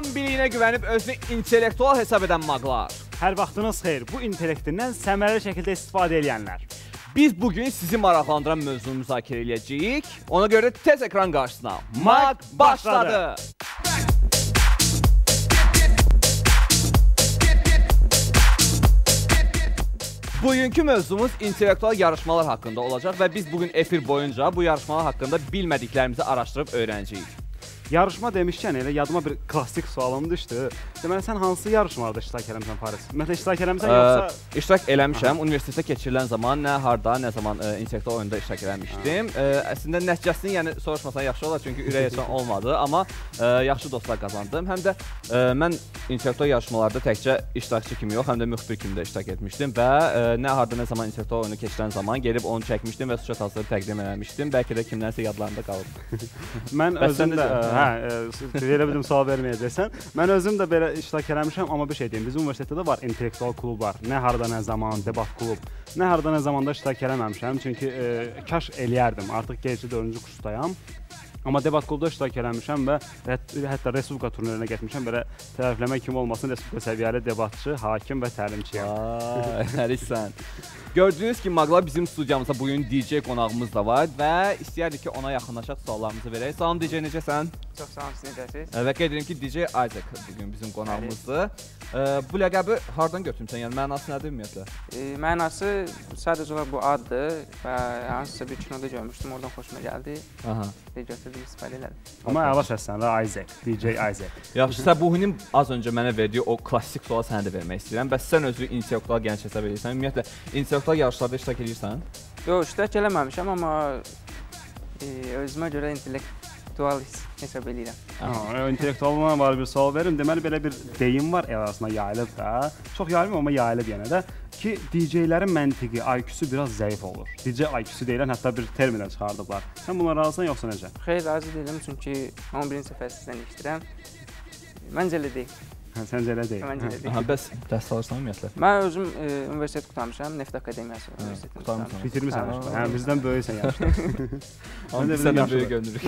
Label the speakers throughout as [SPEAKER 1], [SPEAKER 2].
[SPEAKER 1] Salam biliyinə güvənib özünü intellektual hesab edən maqlar.
[SPEAKER 2] Hər vaxtınız xeyir, bu intellektindən səmərəli şəkildə istifadə edənlər.
[SPEAKER 1] Biz bugün sizi maraqlandıran mövzunu müzakirə edəcəyik. Ona görə tez ekran qarşısına. Maq başladı. Bugünkü mövzumuz intellektual yarışmalar haqqında olacaq və biz bugün efir boyunca bu yarışmalar haqqında bilmədiklərimizi araşdırıb öyrənəcəyik.
[SPEAKER 2] Yarışma demişkən elə yadıma bir klassik sualım düşdü. Deməli, sən hansı yarışmalarda iştirak eləmisən, Faris? Ümumiyyətlə, iştirak eləmisən yoxsa?
[SPEAKER 1] İştirak eləmişəm. Universitetdə keçirilən zaman nə, harda, nə zaman intellektual oyunda iştirak eləmişdim. Əslində, nəticəsini yəni, soruşmasan yaxşı olar, çünki ürək açan olmadı. Amma yaxşı dostlar qazandım. Həm də mən intellektual yarışmalarda təkcə iştirakçı kimi yox, həm də müxbir kimi də iştirak etmişdim. Və nə, harda, nə zaman intellektual oyunu keçirilən zaman gelib onu çəkmişdim və süjet hazırlayıb təqdim eləmişdim. Bəlkə də kimdənsə yadlarında qalıb.
[SPEAKER 2] Mən özüm də elə bildim, sual verməyəcəksən. Mən özüm də belə iştirak eləmişəm, amma bir şey deyim, bizim universitetdə də var intellektual klublar. Nə harada, nə zaman, debat klub. Nə harada, nə zamanda iştirak eləməmişəm, çünki kaş eləyərdim. Artıq gecə 4-cü kursdayam. Amma debat klubda iştirak eləmişəm və hətta Respublika turnirinə getmişəm. Belə tərəfləmə kimi olmasın, Respublika səviyyəli debatçı, hakim və təlimçiyəm.
[SPEAKER 1] Vay, nəlisən. Gördüyünüz kimi, maqlar, bizim studiyamızda bugün DJ qonağımız da var və istəyərdik ki, ona yaxınlaşaq, suallarımızı verək. Salam DJ, necəsən?
[SPEAKER 3] Çox sağ olun, siz necəsiniz?
[SPEAKER 1] Və qeyd edirəm ki, DJ Isaac bugün bizim qonağımızdır. Bu ləqəbi hardan götürmüsən? Yəni, mənası nədir ümumiyyətlə?
[SPEAKER 3] Mənası sadəcə olaraq bu addır və hansısa bir kinoda görmüşdüm, oradan xoşuma gəldi. Götürdüm, istifadə elədim.
[SPEAKER 2] Amma əla səslənir, Isaac, DJ Isaac.
[SPEAKER 1] Yaxşı, Səbuhinin az öncə mənə verdiyi o klassik sualı sənə də vermək istəyirəm. Bəs sən özünü intellektual gənc hesab edirsən? Ümumiyyətlə, intellektual yarışlarda iştirak edirsən?
[SPEAKER 3] Yox, iştirak eləməmişəm, amma özümə görə intellektual hesab edirəm.
[SPEAKER 2] İntellektualına var bir sual verim. Deməli, belə bir deyim var, el arasında yayılıb da. Çox yayılmır, amma yayılıb yenə də ki, DJ-lərin məntiqi, IQ-su biraz zəif olur. DJ IQ-su deyilən hətta bir terminə çıxardıblar. Sən buna razısan yoxsa necə?
[SPEAKER 3] Xeyr, razı deyiləm, çünki 11-ci səfər sizdən işdirəm. Məncə elə deyil.
[SPEAKER 2] Səncə elə deyil.
[SPEAKER 3] Məncə elə deyil.
[SPEAKER 1] Bəs dərs alırsan ümumiyyətlə?
[SPEAKER 3] Mən özüm universitet qurtarmışam, Neft Akademiyası universitetini qurtarmışam.
[SPEAKER 2] Bitirmirsən işte. Hə, bizdən böyüksən yaşda.
[SPEAKER 1] Amma biz səndən böyük görünürük.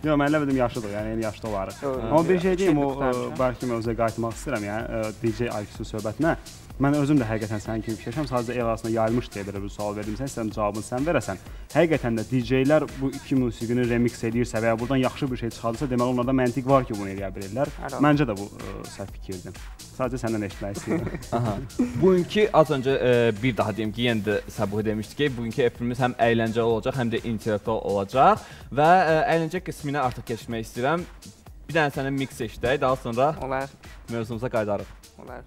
[SPEAKER 2] Yox, mən elə bildim yaşlıdır, yəni eyni yaşda olarıq. Amma bir şey deyim, o bəlkə mövzuya qayıtmaq istəyirəm, yəni DJ IQ-su söhbətinə. Mən özüm də həqiqətən sənin kimi fikirləşirəm, sadəcə el arasında yayılmış deyə belə bir sual verdim sən, istəyirəm cavabını sən verəsən. Həqiqətən də DJ-lər bu iki musiqini remix eləyirsə və ya buradan yaxşı bir şey çıxardırsa, deməli onlarda məntiq var ki, bunu eləyə bilirlər. Məncə də bu səhv fikirdir. Sadəcə səndən eşitmək istəyirəm.
[SPEAKER 1] Bugünkü, az öncə bir daha deyim ki, yenə də Səbuhi demişdi ki, bugünkü efirimiz həm əyləncəli olacaq, həm də intellektual olacaq və əyləncə qisminə artıq keçmək istəyirəm. Bir dənə sənin mix eşidək, daha sonra mövzumuza qayıdarıq.
[SPEAKER 3] Olar.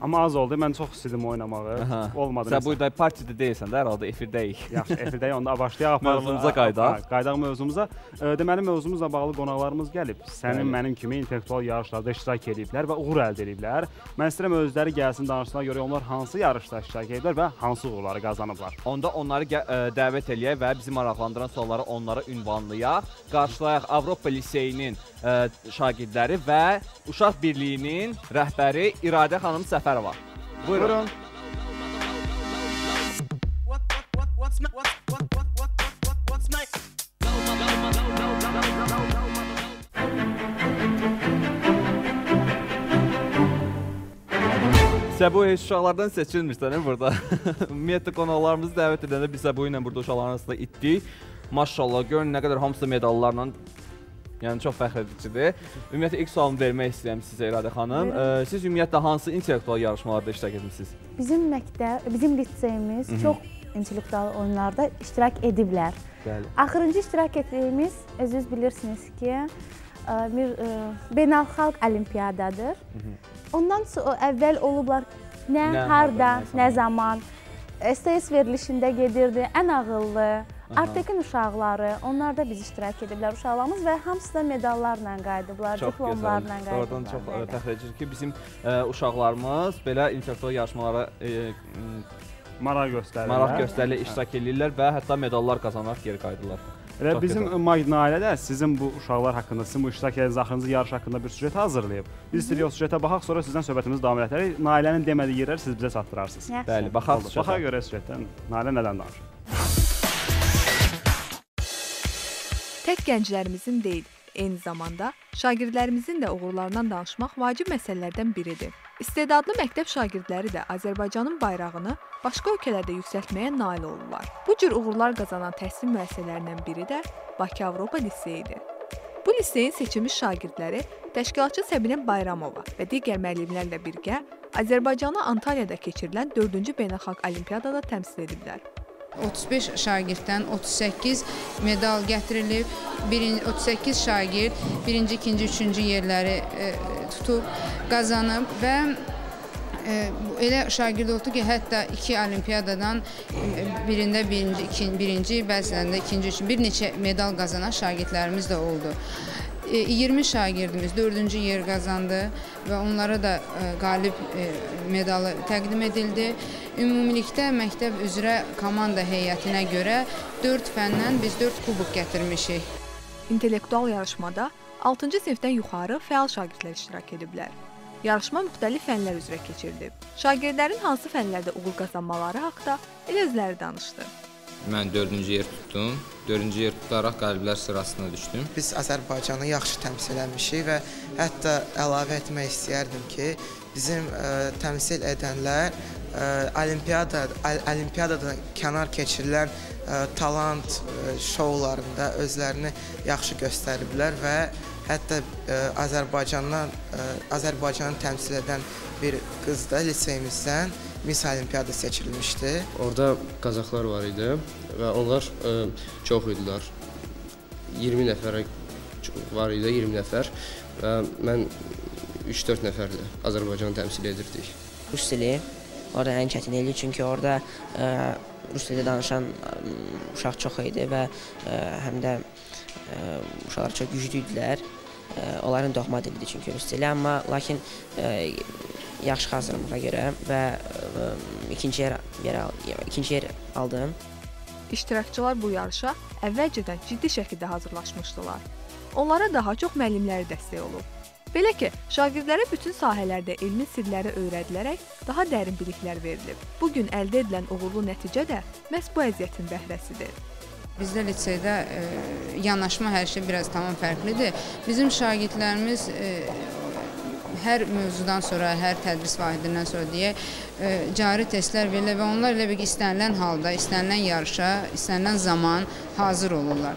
[SPEAKER 2] Amma az oldu, mən çox istədim oynamağı. Olmadı.
[SPEAKER 1] Sən burada partidə deyilsən də, hər halda efirdəyik.
[SPEAKER 2] Yaxşı, efirdəyik, onda başlayaq.
[SPEAKER 1] Mövzumuza qayıdaq.
[SPEAKER 2] Qayıdaq mövzumuza. Deməli, mövzumuzla bağlı qonaqlarımız gəlib. Sənin, mənim kimi intellektual yarışlarda iştirak ediblər və uğur əldə ediblər. Mən istəyirəm özləri gəlsin, danışsınlar, görək onlar hansı yarışda iştirak ediblər və hansı uğurları qazanıblar.
[SPEAKER 1] Onda onları dəvət eləyək və bizi maraqlandıran sualları onlara ünvanlayaq. Qarşılayaq Avropa Liseyinin şagirdləri və Uşaq Birliyinin rəhbəri İradə xanım Səfərova. Buyurun. Səbuhi heç uşaqlardan seçilmirsən burada. Ümumiyyətlə, qonaqlarımızı dəvət edəndə biz Səbuhi ilə burada uşaqların arasında itdik. Maşallah, görün nə qədər hamısı medallarla. Yəni, çox fəxr edicidir. Ümumiyyətlə, ilk sualımı vermək istəyirəm sizə, İradə xanım. Siz ümumiyyətlə, hansı intellektual yarışmalarda iştirak etmişsiniz?
[SPEAKER 4] Bizim məktəb, bizim liseyimiz çox intellektual oyunlarda iştirak ediblər. Axırıncı iştirak etdiyimiz, özünüz bilirsiniz ki, bir beynəlxalq olimpiyadadır. Ondan əvvəl olublar nə, harda, nə zaman. STS verilişində gedirdi, ən ağıllı. Artekin uşaqları, onlar da biz iştirak ediblər uşaqlarımız və hamısı da medallarla qayıdıblar, diplomlarla qayıdıblar.
[SPEAKER 1] Oradan çox fəxr edirik ki, bizim uşaqlarımız belə intellektual yarışmalara
[SPEAKER 2] Maraq göstərirlər.
[SPEAKER 1] Maraq göstərirlər, iştirak eləyirlər və hətta medallar qazanaraq geri qayıdırlar.
[SPEAKER 2] Elə bizim Magid Nailə də sizin bu uşaqlar haqqında, sizin bu iştirak edəcəyiniz axırıncı yarış haqqında bir süjet hazırlayıb. Biz istəyirik o süjetə baxaq, sonra sizdən söhbətimizi davam edərik. Nailənin demədiyi yerləri siz bizə çatdırarsınız.
[SPEAKER 1] Bəli, baxaq süjetə.
[SPEAKER 2] Baxaq görək süjetdən Nailə nədən danışır.
[SPEAKER 5] Tək gənclərimizin deyil, eyni zamanda şagirdlərimizin də uğurlarından danışmaq vacib məsələlərdən biridir. İstedadlı məktəb şagirdləri də Azərbaycanın bayrağını başqa ölkələrdə yüksəltməyə nail olurlar. Bu cür uğurlar qazanan təhsil müəssisələrindən biri də Bakı Avropa Liseyidir. Bu liseyin seçilmiş şagirdləri təşkilatçı Səbinə Bayramova və digər müəllimlərlə birgə Azərbaycanı Antalyada keçirilən 4-cü Beynəlxalq Olimpiyadada təmsil ediblər.
[SPEAKER 6] 35 şagirddən 38 medal gətirilib, 38 şagird 1-ci, 2-ci, 3-cü yerləri tutub, qazanıb və elə şagird oldu ki, hətta 2 olimpiyadadan birində birinci, bəzilərində ikinci, üçüncü, bir neçə medal qazanan şagirdlərimiz də oldu. 20 şagirdimiz 4-cü yer qazandı və onlara da qalib medalı təqdim edildi. Ümumilikdə məktəb üzrə komanda heyətinə görə 4 fəndən biz 4 kubok gətirmişik.
[SPEAKER 5] İntellektual yarışmada 6-cı sinifdən yuxarı fəal şagirdlər iştirak ediblər. Yarışma müxtəlif fənlər üzrə keçirilib. Şagirdlərin hansı fənlərdə uğur qazanmaları haqda elə özləri danışdı.
[SPEAKER 7] Mən 4-cü yer tutdum. 4-cü yer tutaraq qaliblər sırasına düşdüm.
[SPEAKER 8] Biz Azərbaycanı yaxşı təmsil eləmişik və hətta əlavə etmək istəyərdim ki, bizim təmsil edənlər olimpiyadadan kənar keçirilən talant şoularında özlərini yaxşı göstəriblər və hətta Azərbaycanı təmsil edən bir qız da liseyimizdən Miss Olimpiyada seçilmişdi.
[SPEAKER 9] Orada qazaxlar var idi və onlar çox idilər. 20 nəfərə var idi, 20 nəfər və mən 3-4 nəfərlə Azərbaycanı təmsil edirdik.
[SPEAKER 10] Rus dili orada ən çətin idi, çünki orada rus dilində danışan uşaq çox idi və həm də uşaqlar çox güclü idilər. Onların doğma dilidir çünki rus dili, amma lakin yaxşı hazırlığa görə və ikinci yer aldım.
[SPEAKER 5] İştirakçılar bu yarışa əvvəlcədən ciddi şəkildə hazırlaşmışdılar. Onlara daha çox müəllimləri dəstək olub. Belə ki, şagirdlərə bütün sahələrdə elmi sirləri öyrədilərək daha dərin biliklər verilib. Bugün əldə edilən uğurlu nəticə də məhz bu əziyyətin bəhrəsidir.
[SPEAKER 6] Bizdə liseydə yanaşma hər şey biraz tamam fərqlidir. Bizim şagirdlərimiz hər mövzudan sonra, hər tədris vahidindən sonra deyə cari testlər verilir və onlar elə bir ki, istənilən halda, istənilən yarışa, istənilən zaman hazır olurlar.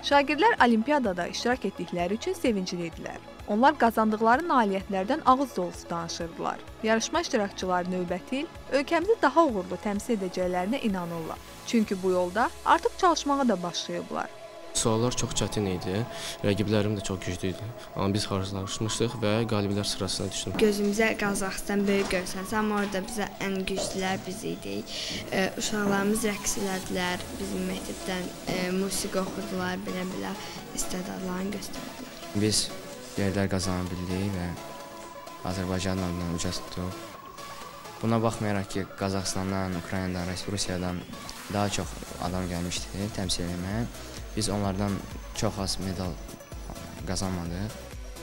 [SPEAKER 5] Şagirdlər olimpiyadada iştirak etdikləri üçün sevincli idilər. Onlar qazandıqları nailiyyətlərdən ağız dolusu danışırdılar. Yarışma iştirakçıları növbəti il ölkəmizi daha uğurlu təmsil edəcəklərinə inanırlar. Çünki bu yolda artıq çalışmağa da başlayıblar.
[SPEAKER 9] Suallar çox çətin idi, rəqiblərim də çox güclü idi. Amma biz hazırlaşmışdıq və qaliblər sırasına düşdüm.
[SPEAKER 11] Gözümüzə Qazaxıstan böyük görsənsə, amma orada bizə ən güclülər biz idik. Uşaqlarımız rəqs elədilər, bizim məktəbdən musiqi oxudular, belə-belə istedadlarını göstərdilər.
[SPEAKER 12] Biz yerlər qazana bildik və Azərbaycanın adından uca tutduq. Buna baxmayaraq ki, Qazaxıstandan, Ukraynadan, Rusiyadan daha çox adam gəlmişdi təmsil etməyə. Biz onlardan çox az medal qazanmadıq.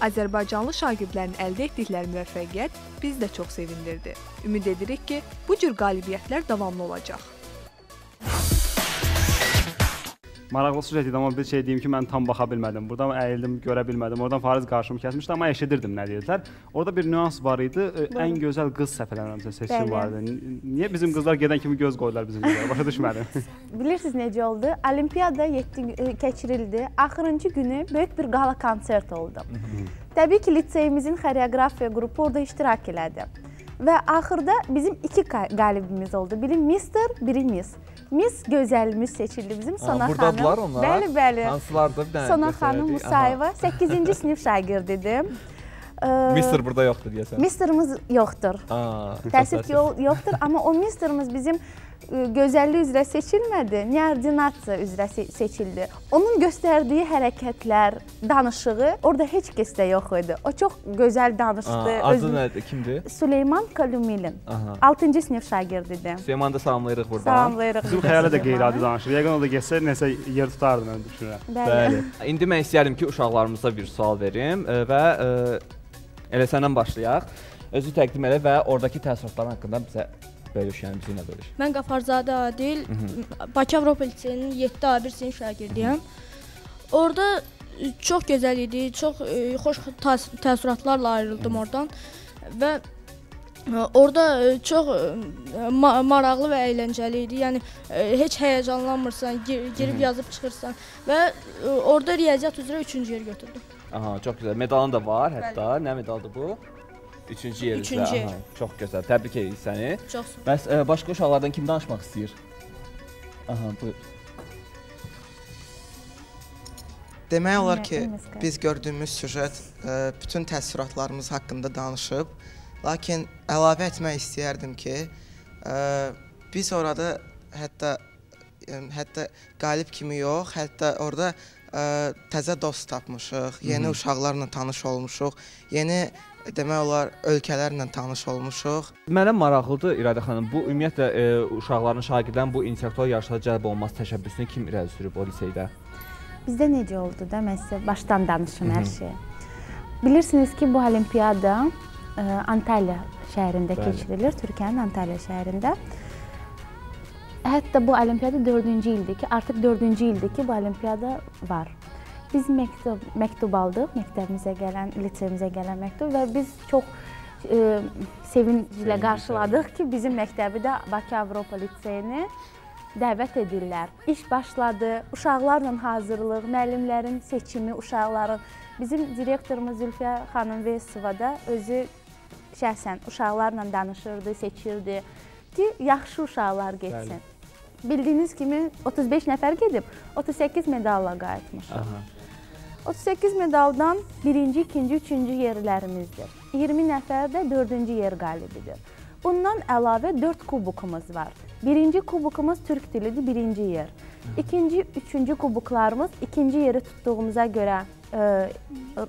[SPEAKER 5] Azərbaycanlı şagirdlərin əldə etdikləri müvəffəqiyyət bizi də çox sevindirdi. Ümid edirik ki, bu cür qalibiyyətlər davamlı olacaq.
[SPEAKER 2] Maraqlı süjet idi, amma bir şey deyim ki, mən tam baxa bilmədim. Buradan əyildim, görə bilmədim. Oradan Fariz qarşımı kəsmişdi, amma eşidirdim nə deyirdilər. Orada bir nüans var idi. Ən gözəl qız səhv eləmirəmsə seçim var idi. Niyə bizim qızlar gedən kimi göz qoydular bizim qızlara? Başa düşmədim.
[SPEAKER 4] Bilirsiniz necə oldu? Olimpiyada keçirildi. Axırıncı günü böyük bir qala konsert oldu. Təbii ki, liseyimizin xoreografiya qrupu orada iştirak elədi. Və axırda bizim iki qalibimiz oldu. Biri Mister, biri Miss. Miss gözəlimiz seçildi bizim Sona xanım.
[SPEAKER 1] Buradadılar onlar.
[SPEAKER 4] Bəli, bəli.
[SPEAKER 1] Hansılardır? Bir dənə
[SPEAKER 4] Sona xanım Musayeva 8-ci sinif şagirdidir.
[SPEAKER 1] Mister burada yoxdur deyəsən.
[SPEAKER 4] Misterimiz yoxdur. Təəssüf ki, yoxdur, amma o misterimiz bizim gözəllik üzrə seçilmədi, neordinasiya üzrə seçildi. Onun göstərdiyi hərəkətlər, danışığı orada heç kəsdə yox idi. O çox gözəl danışdı.
[SPEAKER 1] Adı nədir, kimdir?
[SPEAKER 4] Süleyman Kalumilin. 6-cı sinif şagirdidir.
[SPEAKER 1] Süleymanı da salamlayırıq buradan.
[SPEAKER 4] Salamlayırıq.
[SPEAKER 2] Bizim xəyalə də qeyri-adi danışır. Yəqin o da getsə nəsə yer tutardı, mən düşünürəm.
[SPEAKER 1] Bəli. İndi mən istəyərdim ki, uşaqlarımıza bir sual verim və elə səndən başlayaq. Özü təqdim elə və oradakı təəssüratların haqqında bizə bölüş, yəni bizimlə bölüş.
[SPEAKER 13] Mən Qafarzadə Adil, Bakı Avropa Liseyinin 7A1 sinif şagirdiyəm. Orada çox gözəl idi, çox xoş təəssüratlarla ayrıldım oradan və orada çox maraqlı və əyləncəli idi. Yəni heç həyəcanlanmırsan, girib yazıb çıxırsan və orada riyaziyyat üzrə 3-cü yer götürdüm.
[SPEAKER 1] Aha, çox gözəl. Medalın da var hətta. Nə medaldır bu? 3-cü yer üzrə. Çox gözəl. Təbrik edirik səni.
[SPEAKER 13] Çox sağ ol.
[SPEAKER 1] Bəs başqa uşaqlardan kim danışmaq istəyir? Aha, buyur.
[SPEAKER 8] Demək olar ki, biz gördüyümüz süjet bütün təəssüratlarımız haqqında danışıb. Lakin əlavə etmək istəyərdim ki, biz orada hətta qalib kimi yox, hətta orada təzə dost tapmışıq, yeni uşaqlarla tanış olmuşuq, yeni demək olar ölkələrlə tanış olmuşuq.
[SPEAKER 1] Mənə maraqlıdır İradə xanım, bu ümumiyyətlə uşaqların, şagirdlərin bu intellektual yarışlara cəlb olunması təşəbbüsünü kim irəli sürüb o liseydə?
[SPEAKER 4] Bizdə necə oldu da, mən sizə başdan danışım hər şeyi. Bilirsiniz ki, bu olimpiyada Antalya şəhərində keçirilir, Türkiyənin Antalya şəhərində. Hətta bu olimpiyada 4-cü ildir ki, artıq 4-cü ildir ki, bu olimpiyada var. Biz məktub aldıq, məktəbimizə gələn, liseyimizə gələn məktub və biz çox sevinclə qarşıladıq ki, bizim məktəbi də Bakı Avropa Liseyini dəvət edirlər. İş başladı, uşaqlarla hazırlıq, müəllimlərin seçimi, uşaqların. Bizim direktorumuz Zülfiyə xanım Veysova da özü şəxsən uşaqlarla danışırdı, seçirdi ki, yaxşı uşaqlar getsin. Bildiyiniz kimi 35 nəfər gedib, 38 medalla qayıtmışıq. 38 medaldan 1-ci, 2-ci, 3-cü yerlərimizdir. 20 nəfər də 4-cü yer qalibidir. Bundan əlavə 4 kubokumuz var. 1-ci kubokumuz türk dilidir, 1-ci yer. 2-ci, 3-cü kuboklarımız 2-ci yeri tutduğumuza görə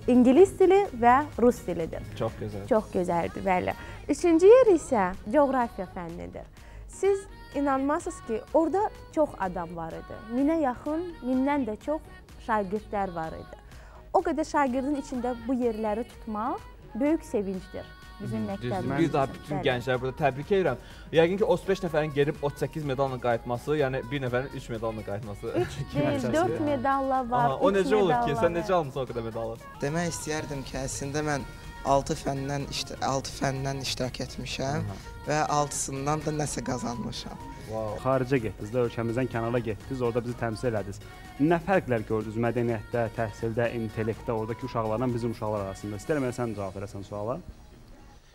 [SPEAKER 4] ingilis dili və rus dilidir.
[SPEAKER 1] Çox gözəl.
[SPEAKER 4] Çox gözəldir, bəli. 3-cü yer isə coğrafiya fənnidir. Siz inanmazsınız ki, orada çox adam var idi. 1000-ə yaxın, 1000-dən də çox şagirdlər var idi. O qədər şagirdin içində bu yerləri tutmaq böyük sevincdir bizim məktəbimiz.
[SPEAKER 1] Bir daha bütün gəncləri burada təbrik edirəm. Yəqin ki, 35 nəfərin gedib 38 medalla qayıtması, yəni bir nəfərin 3 medalla qayıtması.
[SPEAKER 4] 3 deyil, 4 medalla var,
[SPEAKER 1] O necə olur ki, sən necə almısan o qədər medalı?
[SPEAKER 8] Demək istəyərdim ki, əslində mən 6 fəndən iştirak etmişəm və 6-sından da nəsə qazanmışam.
[SPEAKER 2] Xaricə getdiniz də, ölkəmizdən kənara getdiniz, orada bizi təmsil elədiniz. Nə fərqlər gördünüz mədəniyyətdə, təhsildə, intellektdə, oradakı uşaqlarla bizim uşaqlar arasında? İstərəm elə sən cavab verəsən suala.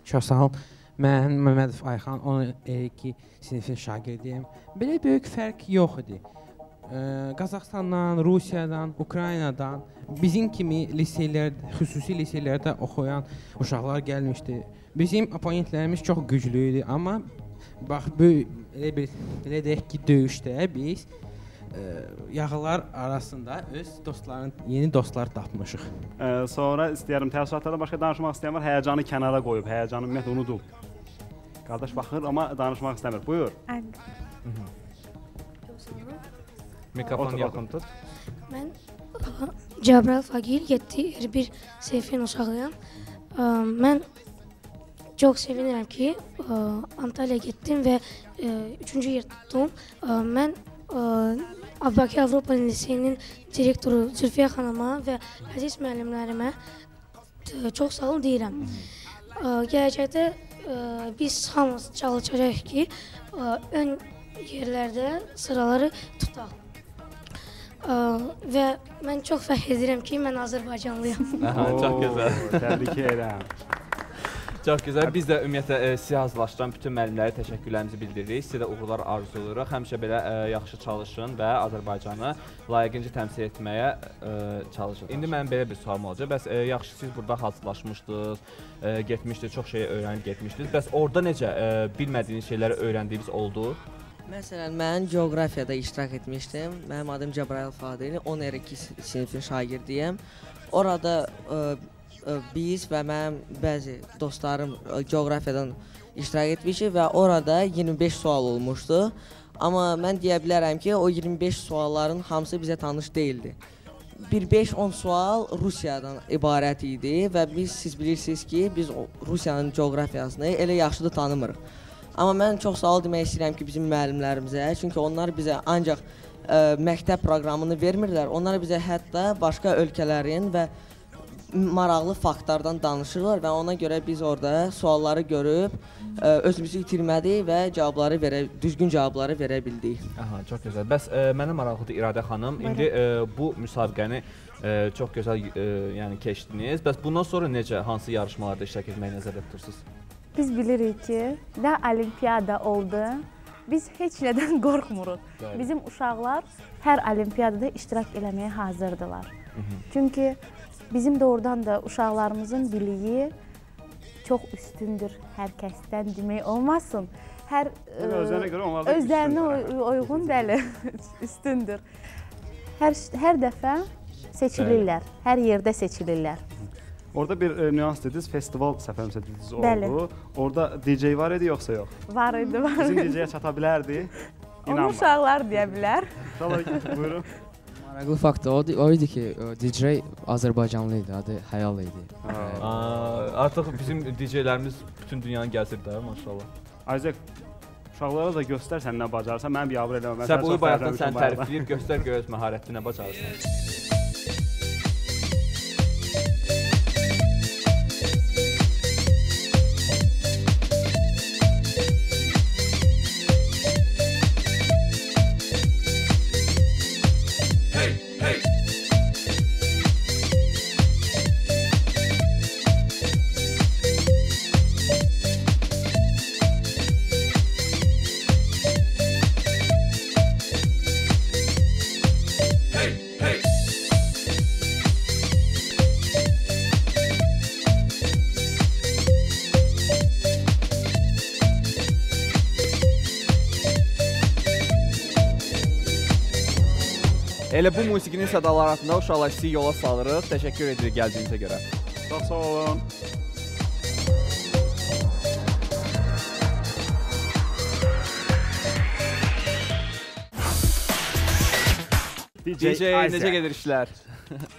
[SPEAKER 14] Çox sağ ol. Mən Məmmədov Ayxan, 12 sinifin şagirdiyəm. Belə böyük fərq yox idi. Qazaxıstandan, Rusiyadan, Ukraynadan bizim kimi liseylər, xüsusi liseylərdə oxuyan uşaqlar gəlmişdi. Bizim oponentlərimiz çox güclü idi, amma bax, elə deyək ki, döyüşdə biz yağılar arasında öz dostların, yeni dostlar tapmışıq.
[SPEAKER 2] Sonra istəyərəm, təəssüratlardan başqa danışmaq istəyən var, həyəcanı kənara qoyub, həyəcanı ümumiyyətlə unudub. Qardaş baxır, amma danışmaq istəmir. Buyur.
[SPEAKER 1] Mikrofonu yaxın tut.
[SPEAKER 15] Mən Cəbrayıl Faqil, 7-1 sinifin uşağıyam. Mən çox sevinirəm ki, Antalya getdim və 3-cü yer tutdum. Mən Bakı Avropa Liseyinin direktoru Zülfiyə xanıma və əziz müəllimlərimə çox sağ olun deyirəm. Gələcəkdə biz hamımız çalışacağıq ki, ön yerlərdə sıraları tutaq. Və mən çox fəxr edirəm ki, mən Azərbaycanlıyam.
[SPEAKER 1] Çox gözəl.
[SPEAKER 2] Təbrik edirəm.
[SPEAKER 1] Çox gözəl. Biz də ümumiyyətlə sizi hazırlaşdıran bütün müəllimlərə təşəkkürlərimizi bildiririk. Sizə də uğurlar arzulayırıq. Həmişə belə yaxşı çalışın və Azərbaycanı layiqincə təmsil etməyə çalışın. İndi mənim belə bir sualım olacaq. Bəs yaxşı, siz burada hazırlaşmışdınız, getmişdiniz, çox şey öyrənib getmişdiniz. Bəs orada necə bilmədiyiniz şeyləri öyrəndiyiniz oldu?
[SPEAKER 10] Məsələn, mən coğrafiyada iştirak etmişdim. Mənim adım Cəbrayıl Fadili, 10R2 sinifin şagirdiyəm. Orada biz və mənim bəzi dostlarım coğrafiyadan iştirak etmişik və orada 25 sual olmuşdu. Amma mən deyə bilərəm ki, o 25 sualların hamısı bizə tanış deyildi. Bir 5-10 sual Rusiyadan ibarət idi və biz, siz bilirsiniz ki, biz Rusiyanın coğrafiyasını elə yaxşı da tanımırıq. Amma mən çox sağ ol demək istəyirəm ki, bizim müəllimlərimizə, çünki onlar bizə ancaq məktəb proqramını vermirlər, onlar bizə hətta başqa ölkələrin və maraqlı faktlardan danışırlar və ona görə biz orada sualları görüb özümüzü itirmədik və cavabları düzgün cavabları verə bildik.
[SPEAKER 1] Aha, çox gözəl. Bəs mənə maraqlıdır İradə xanım, indi bu müsabiqəni çox gözəl yəni keçdiniz. Bəs bundan sonra necə, hansı yarışmalarda iştirak etməyi nəzərdə tutursunuz?
[SPEAKER 4] Biz bilirik ki, nə olimpiyada oldu, biz heç nədən qorxmuruq. Bəli. Bizim uşaqlar hər olimpiyadada iştirak eləməyə hazırdılar. Çünki bizim doğrudan da uşaqlarımızın biliyi çox üstündür hər kəsdən demək olmasın. Hər
[SPEAKER 2] özlərinə görə onlar da
[SPEAKER 4] özlərinə uyğun, bəli, üstündür. Hər dəfə seçilirlər, hər yerdə seçilirlər.
[SPEAKER 2] Orada bir nüans dediniz, festival səhv dediniz oldu. Orada DJ var idi yoxsa yox?
[SPEAKER 4] Var idi, var idi.
[SPEAKER 2] Bizim DJ-yə çata bilərdi?
[SPEAKER 4] Onu uşaqlar deyə bilər.
[SPEAKER 2] Uşaqlar, buyurun.
[SPEAKER 12] Maraqlı fakt o idi ki, DJ Azərbaycanlı idi, adı Xəyal idi.
[SPEAKER 1] Artıq bizim DJ-lərimiz bütün dünyanı gəzir də, maşallah.
[SPEAKER 2] Ayzək, uşaqlara da göstər sən nə bacarırsan, mənim biabır eləmə.
[SPEAKER 1] Səbuli bayaqdan səni tərifləyir, göstər gör öz məharətini nə bacarırsan. Elə bu musiqinin sədaları altında uşaqlar sizi yola salırıq. Təşəkkür edirik gəldiyinizə görə.
[SPEAKER 2] Çox sağ olun.
[SPEAKER 1] DJ, necə gedir işlər?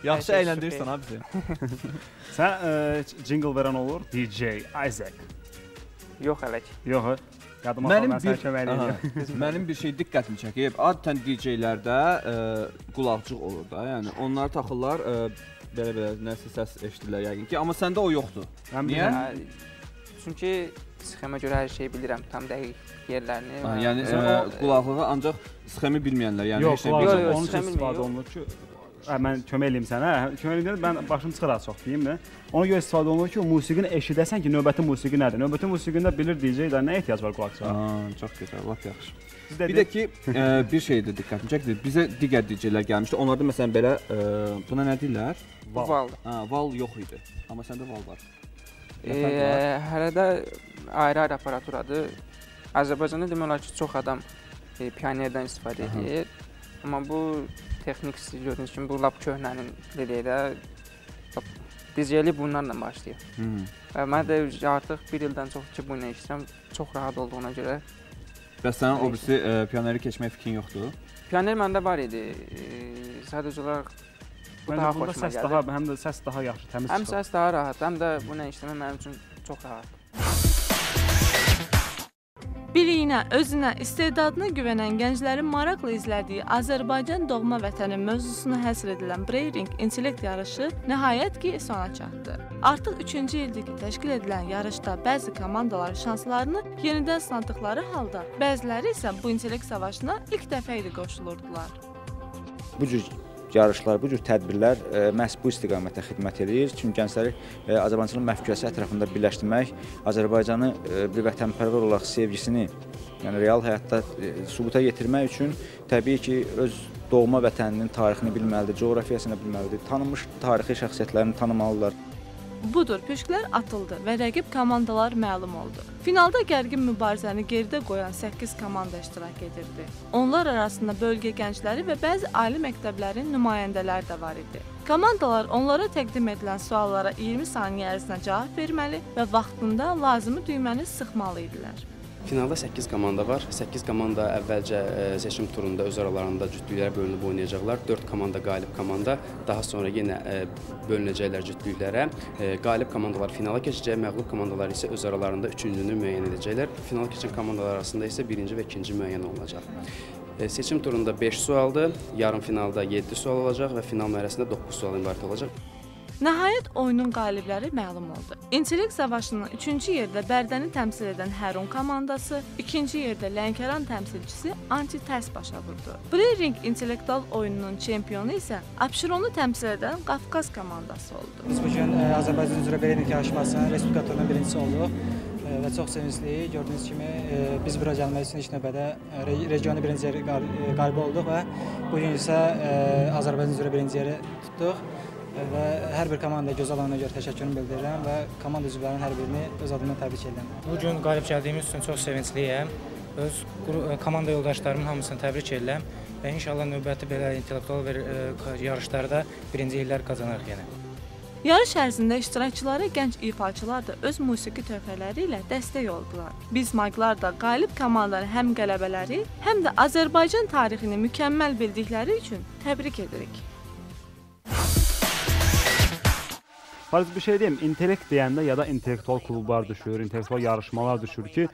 [SPEAKER 1] Yaxşı əyləndirirsən ha bizi.
[SPEAKER 2] Sən jingle verən olur DJ Isaac.
[SPEAKER 3] Yox hələ ki.
[SPEAKER 2] Yox. Yadıma sal, mən sənə kömək eləyim.
[SPEAKER 1] Mənim bir şey diqqətimi çəkib. Adətən DJ-lərdə qulaqcıq olur da. Yəni onlar taxırlar, belə-belə nəsə səs eşidirlər yəqin ki. Amma səndə o yoxdur. Niyə?
[SPEAKER 3] Çünki sxemə görə hər şeyi bilirəm, tam dəqiq yerlərini.
[SPEAKER 1] Yəni qulaqlığı ancaq sxemi bilməyənlər, yəni
[SPEAKER 2] heç nə bilməyənlər. Yox, onun üçün istifadə olunur ki, mən kömək eləyim sənə. Kömək eləyim deyəm, mən başım çıxır az çox, deyimmi? Ona görə istifadə olunur ki, o musiqini eşidəsən ki, növbəti musiqi nədir? Növbəti musiqində bilir DJ-də nə ehtiyac var qulaqçığa?
[SPEAKER 1] Çox gözəl, lap yaxşı. Bir də ki, bir şey də diqqətimi çəkdi. Bizə digər DJ-lər gəlmişdi. Onlarda məsələn belə, buna nə deyirlər?
[SPEAKER 3] Val.
[SPEAKER 1] Val yox idi, amma səndə val var.
[SPEAKER 3] Hələ də ayrı-ayrı aparaturadır. Azərbaycanda demək olar ki, çox adam pionerdən istifadə edir. Amma bu texnik gördüyünüz kimi, bu lap köhnənin deyək də, DJ-lik bunlarla başlayır. Və mən də artıq bir ildən çox ki, bununla işləyirəm, çox rahat olduğuna görə.
[SPEAKER 1] Bəs sənin o birisi pioneri keçmək fikrin yoxdur?
[SPEAKER 3] Pioner məndə var idi. Sadəcə olaraq bu daha xoşuma gəldi.
[SPEAKER 2] Həm də səs daha yaxşı, təmiz çıxır.
[SPEAKER 3] Həm səs daha rahat, həm də bununla işləmək mənim üçün çox rahat.
[SPEAKER 16] Biliyinə, özünə, istedadına güvənən gənclərin maraqla izlədiyi Azərbaycan doğma vətənin mövzusuna həsr edilən Brain İntellekt yarışı nəhayət ki, sona çatdı. Artıq 3-cü ildir ki, təşkil edilən yarışda bəzi komandalar şanslarını yenidən sınadıqları halda, bəziləri isə bu intellekt savaşına ilk dəfə idi qoşulurdular.
[SPEAKER 17] Bu cür yarışlar, bu cür tədbirlər məhz bu istiqamətə xidmət edir. Çünki gəncləri Azərbaycanın məfkurəsi ətrafında birləşdirmək, Azərbaycanı bir vətənpərvər olaraq sevgisini, yəni real həyatda sübuta yetirmək üçün təbii ki, öz doğma vətəninin tarixini bilməlidir, coğrafiyasını bilməlidir, tanınmış tarixi şəxsiyyətlərini tanımalıdırlar.
[SPEAKER 16] Budur, püşklər atıldı və rəqib komandalar məlum oldu. Finalda gərgin mübarizəni geridə qoyan 8 komanda iştirak edirdi. Onlar arasında bölgə gəncləri və bəzi ali məktəblərin nümayəndələri də var idi. Komandalar onlara təqdim edilən suallara 20 saniyə ərzində cavab verməli və vaxtında lazımi düyməni sıxmalı idilər.
[SPEAKER 18] Finalda 8 komanda var. 8 komanda əvvəlcə seçim turunda öz aralarında cütlüklərə bölünüb oynayacaqlar. 4 komanda qalib komanda, daha sonra yenə bölünəcəklər cütlüklərə. Qalib komandalar finala keçəcək, məğlub komandalar isə öz aralarında üçüncünü müəyyən edəcəklər. Finala keçən komandalar arasında isə birinci və ikinci müəyyən olunacaq. Seçim turunda 5 sualdır, yarım finalda 7 sual olacaq və final mərhələsində 9 sual ibarət olacaq.
[SPEAKER 16] Nəhayət oyunun qalibləri məlum oldu. İntellekt savaşının 3-cü yerdə Bərdəni təmsil edən Hərun komandası, 2-ci yerdə Lənkəran təmsilçisi Anti-Tərs başa vurdu. Brairing intellektual oyununun çempionu isə Abşeronu təmsil edən Qafqaz komandası oldu.
[SPEAKER 19] Biz bugün Azərbaycan üzrə Brairing yarışmasının Respublika turunun birincisi olduq və çox sevincliyik. Gördüyünüz kimi biz bura gəlmək üçün ilk növbədə regionu birinci yeri qalibi olduq və bugün isə Azərbaycan üzrə birinci yeri tutduq. Və hər bir komandaya gözəl oyuna görə təşəkkürümü bildirirəm və komanda üzvlərinin hər birini öz adımdan təbrik edirəm.
[SPEAKER 20] Bu gün qalib gəldiyimiz üçün çox sevincliyəm. Öz komanda yoldaşlarımın hamısını təbrik edirəm və inşallah növbəti belə intellektual yarışlarda birinci yerlər qazanarıq yenə.
[SPEAKER 16] Yarış ərzində iştirakçılara gənc ifaçılar da öz musiqi töhfələri ilə dəstək oldular. Biz Maglar da qalib komandanı həm qələbələri, həm də Azərbaycan tarixini mükəmməl bildikləri üçün təbrik edirik.
[SPEAKER 2] Fariz, bir şey deyim, intellekt deyəndə ya da intellektual klublar düşür, intellektual yarışmalar düşür ki,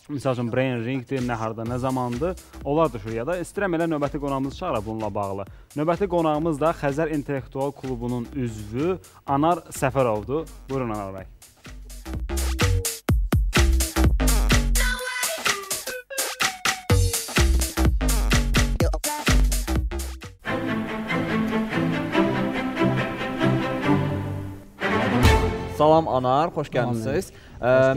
[SPEAKER 2] misal üçün Brain Ringdir, nə harda, nə zamandır, onlar düşür ya da istəyirəm elə növbəti qonağımızı çağıraq bununla bağlı. Növbəti qonağımız da Xəzər İntellektual Klubunun üzvü Anar Səfərovdur. Buyurun Anar bəy.
[SPEAKER 1] Salam Anar, xoş gəlmisiniz.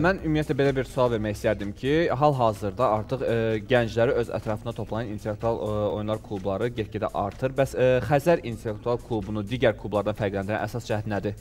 [SPEAKER 1] Mən ümumiyyətlə belə bir sual vermək istərdim ki, hal-hazırda artıq gəncləri öz ətrafına toplayan intellektual oyunlar klubları get-gedə artır. Bəs Xəzər İntellektual Klubunu digər klublardan fərqləndirən əsas cəhət nədir?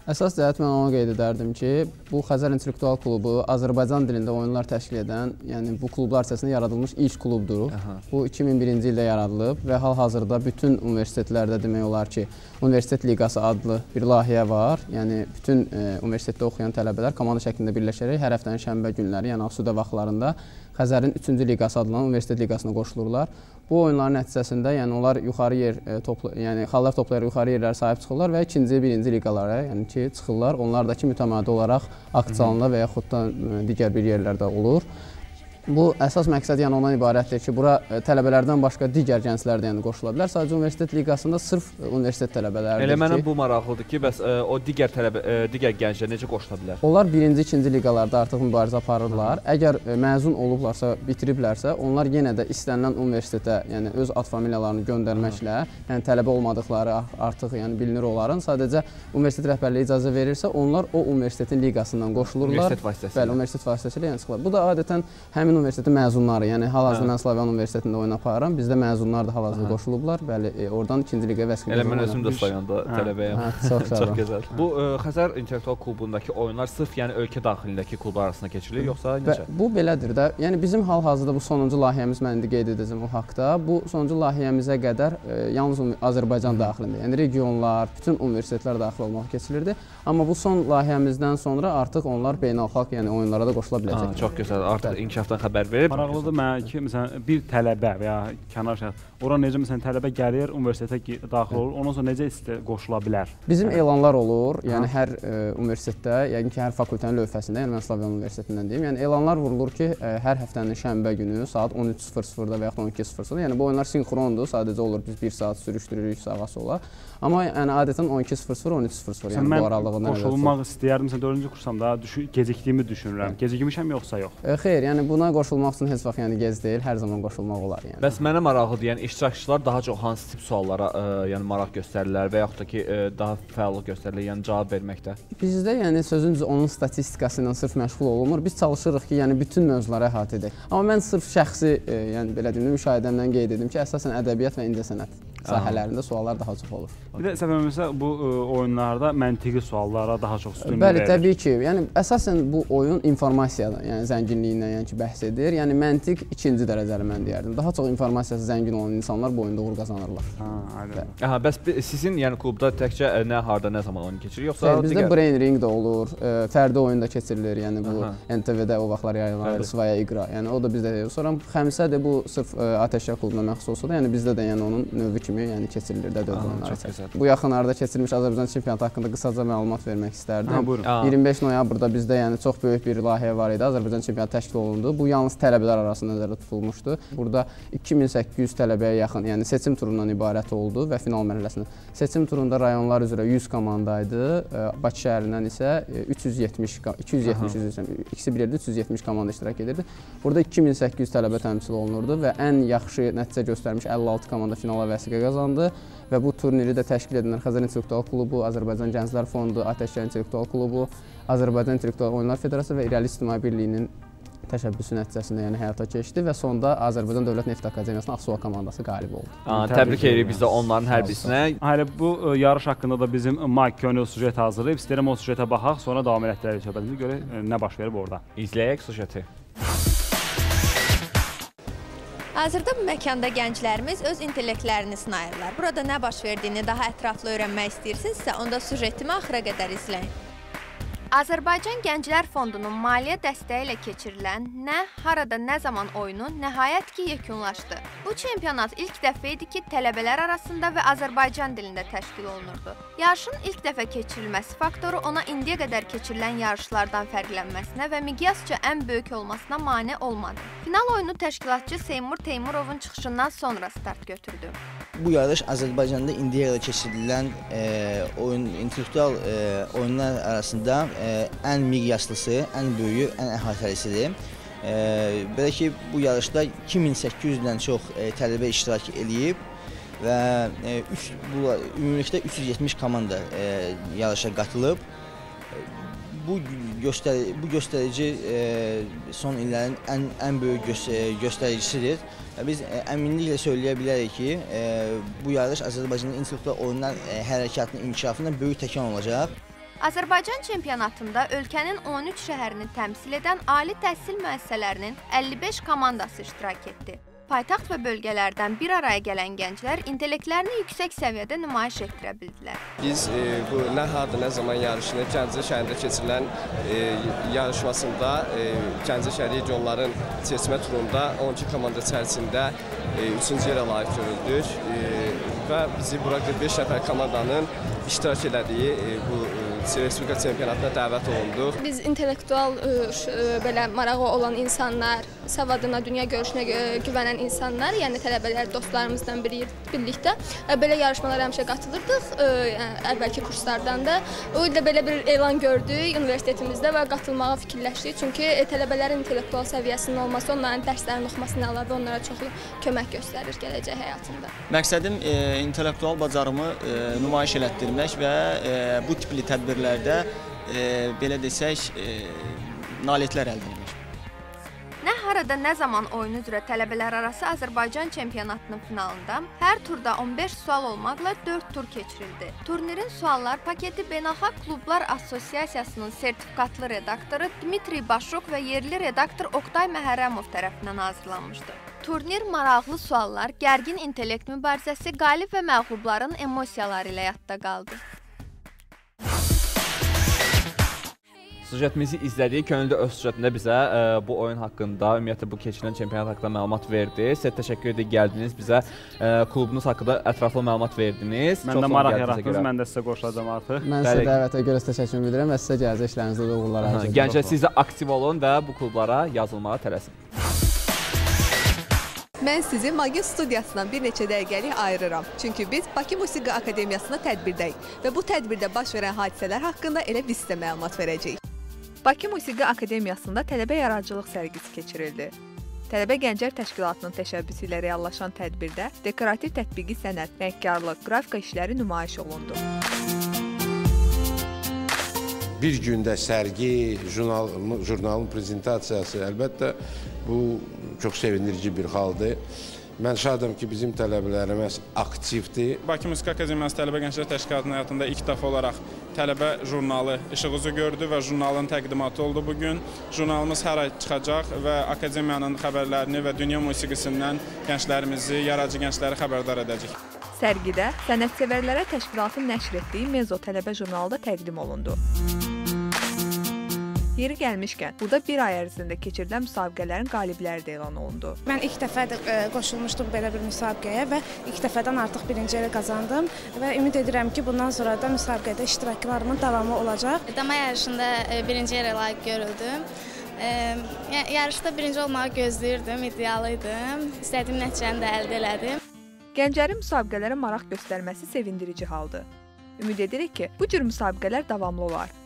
[SPEAKER 21] Əsas cəhət mən onu qeyd edərdim ki, bu Xəzər İntellektual Klubu Azərbaycan dilində oyunlar təşkil edən, yəni bu klublar içərisində yaradılmış ilk klubdur. Aha. Bu 2001-ci ildə yaradılıb və hal-hazırda bütün universitetlərdə demək olar ki, Universitet Liqası adlı bir layihə var. Yəni bütün universitetdə oxuyan tələbələr komanda şəklində birləşərək hər həftənin şənbə günləri, yəni asudə vaxtlarında Xəzərin 3-cü liqası adlanan Universitet Liqasına qoşulurlar. Bu oyunların nəticəsində, yəni onlar yuxarı yer yəni xallar toplayaraq yuxarı yerlərə sahib çıxırlar və ikinci, birinci liqalara, yəni ki, çıxırlar. Onlar da ki, mütəmadi olaraq Akçalanda və yaxud da digər bir yerlərdə olur. Bu əsas məqsəd yəni ondan ibarətdir ki, bura tələbələrdən başqa digər gənclər də yəni qoşula bilər. Sadəcə Universitet Liqasında sırf universitet tələbələridir.
[SPEAKER 1] Elə mənə bu maraqlıdır ki, bəs o digər tələbə, digər gənclər necə qoşula bilər?
[SPEAKER 21] Onlar birinci, ikinci liqalarda artıq mübarizə aparırlar. Əgər məzun olublarsa, bitiriblərsə, onlar yenə də istənilən universitetə, yəni öz ad familiyalarını göndərməklə, yəni tələbə olmadıqları artıq yəni bilinir onların. Sadəcə universitet rəhbərliyi icazə verirsə, onlar o universitetin liqasından qoşulurlar.
[SPEAKER 1] Universitet vasitəsilə.
[SPEAKER 21] Bəli, universitet vasitəsilə yəni çıxırlar. Bu da adətən həmin universitetin məzunları, yəni hal-hazırda mən Slavyan Universitetində oyun aparıram. Bizdə məzunlar da hal-hazırda qoşulublar. Bəli, oradan ikinci liqaya vəsiqə.
[SPEAKER 1] Elə mən özüm də Slavyanda tələbəyəm.
[SPEAKER 21] Çox
[SPEAKER 1] çox gözəl. Bu Xəzər İntellektual Klubundakı oyunlar sırf yəni ölkə daxilindəki klublar arasında keçirilir, yoxsa necə?
[SPEAKER 21] Bu belədir də. Yəni bizim hal-hazırda bu sonuncu layihəmiz, mən indi qeyd edəcəm o haqda. Bu sonuncu layihəmizə qədər yalnız Azərbaycan daxilində, yəni regionlar, bütün universitetlər daxil olmaq keçirilirdi. Amma bu son layihəmizdən sonra artıq onlar beynəlxalq, yəni oyunlara da qoşula biləcəklər.
[SPEAKER 1] Çox gözəl. Artıq inkişafdan xəbər verib.
[SPEAKER 2] Maraqlıdır mənə ki, məsələn, bir tələbə və ya kənar şəxs, ora necə məsələn tələbə gəlir, universitetə daxil olur, ondan sonra necə qoşula bilər?
[SPEAKER 21] Bizim elanlar olur, yəni hər universitetdə, yəqin ki, hər fakültənin lövhəsində, yəni mən Slavyan Universitetindən deyim, yəni elanlar vurulur ki, hər həftənin şənbə günü saat 13:00-da və yaxud 12:00-da, yəni bu oyunlar sinxrondur, sadəcə olur biz bir saat sürüşdürürük sağa sola. Amma yəni adətən 12:00, 13:00, yəni bu aralığında.
[SPEAKER 2] Mən qoşulmaq istəyərdim, məsələn 4-cü kursam da gecikdiyimi düşünürəm. Gecikmişəm yoxsa yox?
[SPEAKER 21] Xeyr, yəni buna qoşulmaq üçün heç vaxt yəni gec deyil, hər zaman qoşulmaq olar yəni.
[SPEAKER 1] Bəs mənə maraqlıdır, yəni iştirakçılar daha çox hansı tip suallara yəni maraq göstərirlər və yaxud da ki, daha fəallıq göstərirlər, yəni cavab verməkdə?
[SPEAKER 21] Bizdə yəni sözün düzü onun statistikası ilə sırf məşğul olunmur. Biz çalışırıq ki, yəni bütün mövzuları əhatə edək. Amma mən sırf şəxsi, yəni belə deyim, müşahidəmdən qeyd edim ki, əsasən ədəbiyyat və incəsənət. sahələrində suallar daha çox olur.
[SPEAKER 2] Bir də səhv eləmirəmsə bu oyunlarda məntiqi suallara daha çox üstünlük
[SPEAKER 21] verilir. Bəli, təbii ki. Yəni əsasən bu oyun informasiyadan, yəni zənginliyindən, yəni ki, bəhs edir. Yəni məntiq ikinci dərəcəli mən deyərdim. Daha çox informasiyası zəngin olan insanlar bu oyunda uğur qazanırlar.
[SPEAKER 1] Aha, bəs sizin yəni klubda təkcə nə, harda, nə zaman oyun keçirilir yoxsa
[SPEAKER 21] bizdə Brain Ring də olur, fərdi oyun da keçirilir. Yəni bu NTV-də o vaxtlar yayılan Svaya İqra. Yəni o da bizdə. Sonra Xəmsə də bu sırf Atəşgah klubuna məxsus olsa da, yəni bizdə də yəni onun növü kimi yəni keçirilir də dövr oyunları. Bu yaxınlarda keçirilmiş Azərbaycan çempionatı haqqında qısaca məlumat vermək istərdim. 25 noyabrda bizdə yəni çox böyük bir layihə var idi. Azərbaycan çempionatı təşkil olundu. Bu yalnız tələbələr arasında nəzərdə tutulmuşdu. Burada 2800 tələbəyə yaxın, yəni seçim turundan ibarət oldu və final mərhələsində. Seçim turunda rayonlar üzrə 100 komanda idi. Bakı şəhərindən isə 370, 270 üzrə, ikisi bir yerdə 370 komanda iştirak edirdi. Burada 2800 tələbə təmsil olunurdu və ən yaxşı nəticə göstərmiş 56 komanda finala vəsiqə qazandı və bu turniri də təşkil edənlər Xəzər İntellektual Klubu, Azərbaycan Gənclər Fondu, Atəşgah İntellektual Klubu, Azərbaycan İntellektual Oyunlar Federasiyası və İrəli İctimai Birliyinin təşəbbüsü nəticəsində yəni həyata keçdi və sonda Azərbaycan Dövlət Neft Akademiyasının Asuva komandası qalib oldu.
[SPEAKER 1] Təbrik edirik biz də onların hər birisinə.
[SPEAKER 2] Hələ bu yarış haqqında da bizim Mike Könül süjet hazırlayıb. İstəyirəm o süjetə baxaq, sonra davam elətdirərik söhbətimizi. Görək nə baş verib orada.
[SPEAKER 1] İzləyək süjeti.
[SPEAKER 7] Hazırda bu məkanda gənclərimiz öz intellektlərini sınayırlar. Burada nə baş verdiyini daha ətraflı öyrənmək istəyirsinizsə, onda süjetimi axıra qədər izləyin. Azərbaycan Gənclər Fondunun maliyyə dəstəyi ilə keçirilən Nə, Harada, Nə Zaman oyunu nəhayət ki yekunlaşdı. Bu çempionat ilk dəfə idi ki, tələbələr arasında və Azərbaycan dilində təşkil olunurdu. Yarışın ilk dəfə keçirilməsi faktoru ona indiyə qədər keçirilən yarışlardan fərqlənməsinə və miqyasca ən böyük olmasına mane olmadı. Final oyunu təşkilatçı Seymur Teymurovun çıxışından sonra start götürdü.
[SPEAKER 22] Bu yarış Azərbaycanda indiyə qədər keçirilən oyun, intellektual oyunlar arasında ən miqyaslısı, ən böyüyü, ən əhatəlisidir. Belə ki, bu yarışda 2800-dən çox tələbə iştirak eləyib və ümumilikdə 370 komanda yarışa qatılıb. Bu göstərici son illərin ən böyük göstəricisidir. Biz əminliklə söyləyə bilərik ki, bu yarış Azərbaycanın intellektual oyunlar hərəkatının inkişafına böyük təkan olacaq.
[SPEAKER 7] Azərbaycan çempionatında ölkənin 13 şəhərini təmsil edən ali təhsil müəssisələrinin 55 komandası iştirak etdi. Paytaxt və bölgələrdən bir araya gələn gənclər intellektlərini yüksək səviyyədə nümayiş etdirə bildilər.
[SPEAKER 23] Biz bu Nə, Harda, Nə Zaman yarışını Gəncə şəhərində keçirilən yarışmasında Gəncə şəhəri regionların seçmə turunda 12 komanda içərisində 3-cü yerə layiq görüldük və bizi bura 45 nəfər komandanın iştirak elədiyi bu Respublika çempionatına dəvət olunduq.
[SPEAKER 24] Biz intellektual belə marağı olan insanlar, savadına, dünya görüşünə güvənən insanlar, yəni tələbələr dostlarımızla birlikdə belə yarışmalara həmişə qatılırdıq, yəni, əvvəlki kurslardan da. O il də belə bir elan gördük universitetimizdə və qatılmağa fikirləşdik. Çünki tələbələrin intellektual səviyyəsinin olması, onların dərslərini oxumasına əlavə onlara çoxlu kömək göstərir gələcək həyatında.
[SPEAKER 25] Məqsədim intellektual bacarımı nümayiş elətdirmək və bu tipli tədbirlərdə belə desək, nailiyyətlər əldə etmək.
[SPEAKER 7] Nə, Harada, Nə Zaman oyunu üzrə tələbələr arası Azərbaycan çempionatının finalında hər turda 15 sual olmaqla 4 tur keçirildi. Turnirin suallar paketi Beynəlxalq Klublar Assosiasiyasının sertifikatlı redaktoru Dmitri Başuk və yerli redaktor Oqtay Məhərrəmov tərəfindən hazırlanmışdı. Turnir maraqlı suallar, gərgin intellekt mübarizəsi, qalib və məğlubların emosiyaları ilə yadda qaldı.
[SPEAKER 1] Süjetimizi izlədik. Könül də öz süjetində bizə bu oyun haqqında, ümumiyyətlə bu keçirilən çempionat haqqında məlumat verdi. Sizə təşəkkür edirik, gəldiniz bizə klubunuz haqqında ətraflı məlumat verdiniz.
[SPEAKER 2] Məndə maraq yaratdınız, mən də sizə qoşulacağam artıq.
[SPEAKER 21] Mən sizə dəvətə görə təşəkkür edirəm və sizə gələcək işlərinizdə də uğurlar arzu edirəm.
[SPEAKER 1] Gənclər, siz də aktiv olun və bu klublara yazılmağa tələsin.
[SPEAKER 5] Mən sizi Magin studiyasından bir neçə dəqiqəlik ayırıram. Çünki biz Bakı Musiqi Akademiyasında tədbirdəyik və bu tədbirdə baş verən hadisələr haqqında elə biz sizə məlumat verəcəyik. Bakı Musiqi Akademiyasında tələbə yaradıcılıq sərgisi keçirildi. Tələbə Gənclər Təşkilatının təşəbbüsü ilə reallaşan tədbirdə dekorativ tətbiqi sənət, rəngkarlıq, qrafika işləri nümayiş olundu.
[SPEAKER 26] Bir gündə sərgi, jurnalın prezentasiyası, əlbəttə bu çox sevindirici bir haldır. Mən şadam ki, bizim tələbələrimiz aktivdir.
[SPEAKER 6] Bakı Musiqi Akademiyası Tələbə Gənclər Təşkilatının həyatında ilk dəfə olaraq tələbə jurnalı işıq üzü gördü və jurnalın təqdimatı oldu bugün. Jurnalımız hər ay çıxacaq və akademiyanın xəbərlərini və dünya musiqisindən gənclərimizi, yaradıcı gəncləri xəbərdar edəcək.
[SPEAKER 5] Sərgidə sənətsevərlərə təşkilatın nəşr etdiyi Mezo tələbə jurnalı da təqdim olundu. Yeri gəlmişkən, burada bir ay ərzində keçirilən müsabiqələrin qalibləri də elan olundu.
[SPEAKER 8] Mən ilk dəfə qoşulmuşdum belə bir müsabiqəyə və ilk dəfədən artıq birinci yeri qazandım və ümid edirəm ki, bundan sonra da müsabiqədə iştiraklarımın davamı olacaq.
[SPEAKER 9] Dama yarışında birinci yerə layiq görüldüm. Yarışda birinci olmağı gözləyirdim, iddialıydım. İstədiyim nəticəni də əldə elədim.
[SPEAKER 5] Gənclərin müsabiqələrə maraq göstərməsi sevindirici haldır. Ümid edirik ki, bu cür müsabiqələr davamlı olar.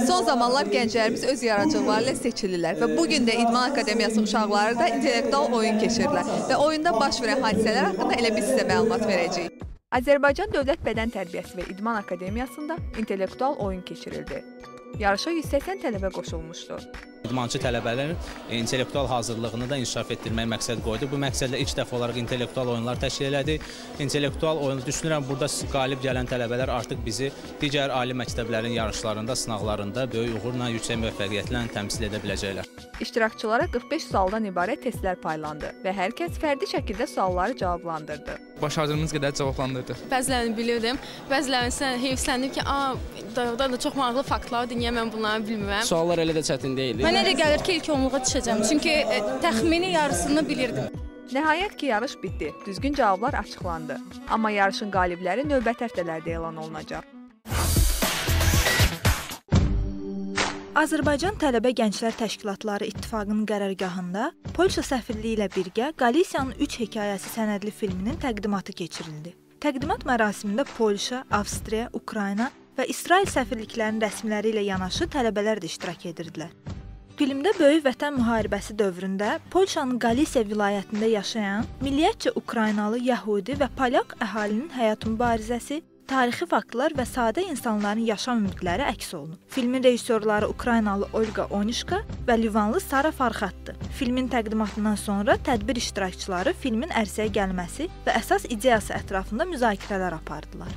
[SPEAKER 5] Son zamanlar gənclərimiz öz yaradıcılıqları ilə seçilirlər və bu gün də İdman Akademiyası uşaqları da intellektual oyun keçirirlər və oyunda baş verən hadisələr haqqında elə biz sizə məlumat verəcəyik. Azərbaycan Dövlət Bədən Tərbiyəsi və İdman Akademiyasında intellektual oyun keçirildi. Yarışa 180 tələbə qoşulmuşdu.
[SPEAKER 11] İdmançı tələbələrin intellektual hazırlığını da inkişaf etdirmək məqsəd qoydu. Bu məqsədlə ilk dəfə olaraq intellektual oyunlar təşkil elədi. İntellektual oyunu düşünürəm, burada qalib gələn tələbələr artıq bizi digər ali məktəblərin yarışlarında, sınaqlarında böyük uğurla, yüksək müvəffəqiyyətlə təmsil edə biləcəklər.
[SPEAKER 5] İştirakçılara 45 sualdan ibarət testlər paylandı və hər kəs fərdi şəkildə sualları cavablandırdı.
[SPEAKER 13] Başardığımız qədər cavablandırdıq.
[SPEAKER 24] Bəzilərini bilirdim, bəzilərini isə heyfsləndim ki, da çox maraqlı faktlar, niyə mən bunları bilmirəm.
[SPEAKER 14] Suallar elə də çətin deyildi.
[SPEAKER 27] Mənə elə gəlir ki, ilk onluğa düşəcəm, çünki təxmini yarısını bilirdim.
[SPEAKER 5] Nəhayət ki, yarış bitdi, düzgün cavablar açıqlandı. Amma yarışın qalibləri növbəti həftələrdə elan olunacaq.
[SPEAKER 28] Azərbaycan Tələbə Gənclər Təşkilatları İttifaqının qərargahında Polşa səfirliyi ilə birgə Qalisiyanın 3 hekayəsi sənədli filminin təqdimatı keçirildi. Təqdimat mərasimində Polşa, Avstriya, Ukrayna və İsrail səfirliklərinin rəsmiləri ilə yanaşı tələbələr də iştirak edirdilər. Filmdə Böyük Vətən müharibəsi dövründə Polşanın Qalisiya vilayətində yaşayan milliyyətcə Ukraynalı, Yəhudi və Polyak əhalinin həyat mübarizəsi, tarixi faktlar və sadə insanların yaşam ümidləri əks olunub. Filmin rejissorları Ukraynalı Olga Onişka və Livanlı Sara Farxatdır. Filmin təqdimatından sonra tədbir iştirakçıları filmin ərsəyə gəlməsi və əsas ideyası ətrafında müzakirələr apardılar.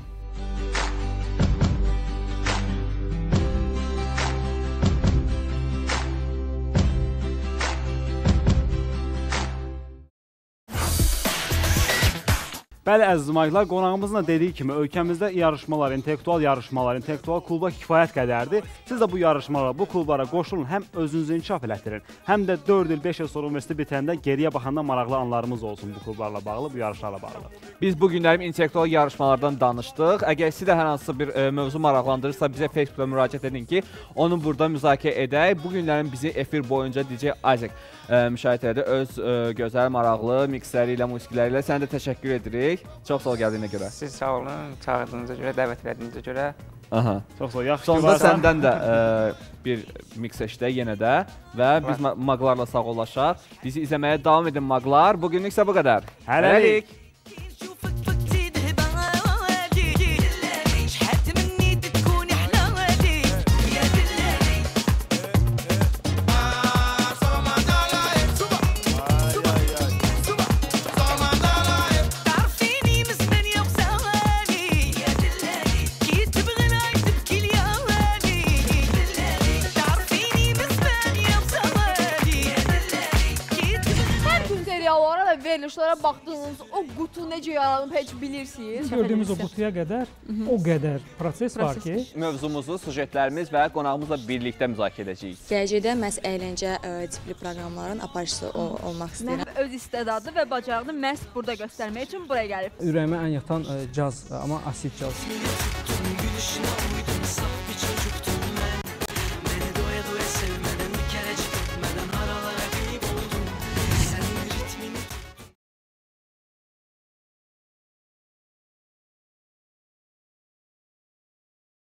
[SPEAKER 2] Bəli, əziz maraqlar, qonağımızın da dediyi kimi ölkəmizdə yarışmalar, intellektual yarışmalar, intellektual klublar kifayət qədərdir. Siz də bu yarışmalara, bu klublara qoşulun, həm özünüzü inkişaf elətdirin, həm də 4 il, 5 il sonra universitet bitəndə geriyə baxanda maraqlı anlarımız olsun bu klublarla bağlı, bu yarışlarla bağlı.
[SPEAKER 1] Biz bu günlərim intellektual yarışmalardan danışdıq. Əgər sizi də hər hansı bir mövzu maraqlandırırsa, bizə Facebookda müraciət edin ki, onu burada müzakirə edək. Bu günlərin bizi efir boyunca DJ Isaac müşahidə elədi. Öz gözəl, maraqlı miksləri ilə, musiqiləri ilə. Sənə də təşəkkür edirik. Çox sağ ol gəldiyinə görə.
[SPEAKER 3] Siz sağ olun, çağırdığınıza görə, dəvət elədiyinizə görə.
[SPEAKER 1] Aha.
[SPEAKER 2] Çox sağ ol, yaxşı ki
[SPEAKER 1] Sonda
[SPEAKER 2] varsan.
[SPEAKER 1] səndən də bir miks eşidək yenə də və biz maqlarla sağollaşaq. Bizi izləməyə davam edin maqlar. Bugünlük isə bu qədər.
[SPEAKER 2] Hələlik.
[SPEAKER 29] Verilişlərə baxdığınız o qutu necə yaranıb heç bilirsiniz?
[SPEAKER 30] Gördüyümüz o qutuya qədər o qədər proses var ki.
[SPEAKER 1] Mövzumuzu, sujetlərimiz və qonağımızla birlikdə müzakirə edəcəyik.
[SPEAKER 31] Gələcəkdə məhz əyləncə tipli proqramların aparıcısı olmaq istəyirəm.
[SPEAKER 29] Mən öz istedadını və bacarığını məhz burada göstərmək üçün buraya gəlib.
[SPEAKER 32] Ürəyimə ən yatan caz, amma asid caz.